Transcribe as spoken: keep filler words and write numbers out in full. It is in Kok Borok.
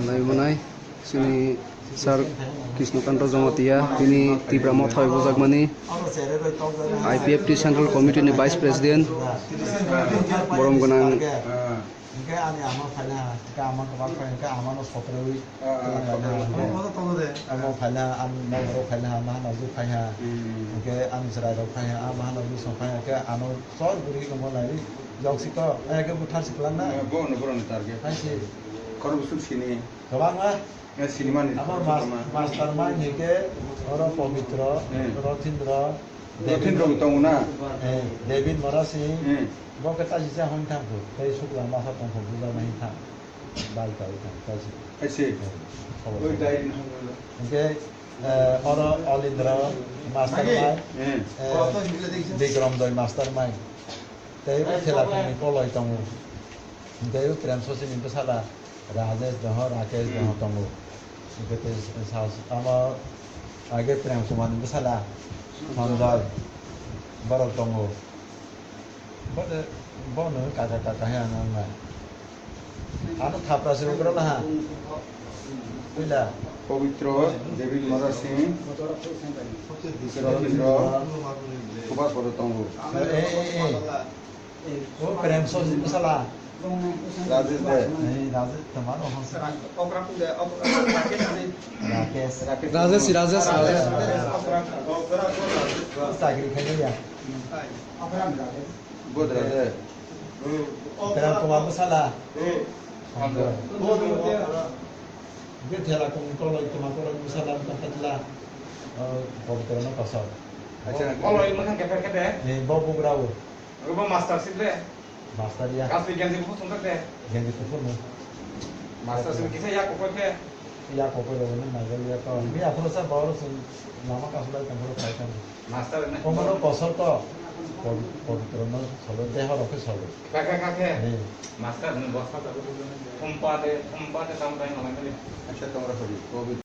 Nai manai, chini Sir Krishnakanta Jamatia, bini Tipra Motha bai bujakmani I P F T Central Committee ni Vice President, borom gwnang. Hingke ani ama phaina, hingke ama kwbang phai, hingke ama no sotrwi. Ah, ah, twlang sotrwi. Ani ama phaina, ani nokborok phaina, ama hano jwk phaiha. Hmm. Hingke ani chwrairok phaiha, ama hano jwk song phaiha, hingke ano sor guri rwma nai. Yok siko, eh, hingke buthar siklang na. Eh, bo no, bo no target. Hai si. Khorok bwswk sini. Kwbangma. Eh, sinimani. Abo mas-, mastermind hingke oro Pabitra, Hmm. Rathindra, Rathindra David, tongo na? Eh, David Mora Singh, Hmm. bo khe taisisa hwn thangkhu, tei Sukla masa tongkhu, bujaknai thang, bai kai thang, taisi. Taisi. Eh, khobor Oi, tong. Dai ni hwn. Hingke, eh, oro Olindra mastermind, Hmm. eh, Bikram Joy mastermind, tei o Thela Kungni koloi tongo. Hingke o Prem Sosini bwsala Rajesh doho, Rakesh Hmm. doho tongo. Hingke tei sa-, amo age Prem Kumar ni bwsala Sanjoy borok tongo. Bo de, bo no kaka kaka he ano wngna. Ano thapra se ugra laha. Puila. Pabitra, David Mora Singh, Rathindra, Subhash Bharat tongo. Eh, eh, eh. O Prem Sosini bwsala. Rajesh de. Ei, Rajesh, tomar o hwnse. Okra pule, okra, Rakesh de. Rakesh. Rajesh, Rajesh, Rajesh. Okra, okra, Rajesh. Chakri khainai ya. Okra Rajesh. Bodh Rajesh. Prem Kumar bwsala. Bodh Rajesh. Ge Thela Kungni koloi, toma koloi bwsala, tong khatla. O, Pabitra no kosor. Acha. Koloi mwkhang kepher khe de. Ni bo bugra o. Obo master sip le. Master ya. Kasui genji buku songkha de. Genji buku no. Master sip kisa ya kokoi khe. Ya kokoi lo no nagal ya to. Mi aphro sa bawro sun lama kasulai tangro khai tang. Master ne. Komono kosor to. Pabitra no solo, deho rok khe solo. Kha, kha, kha khe. Ni. Master ni bosta da. Thumpa de, thumpa de tam dai nang nang. Acha, tomra hobi.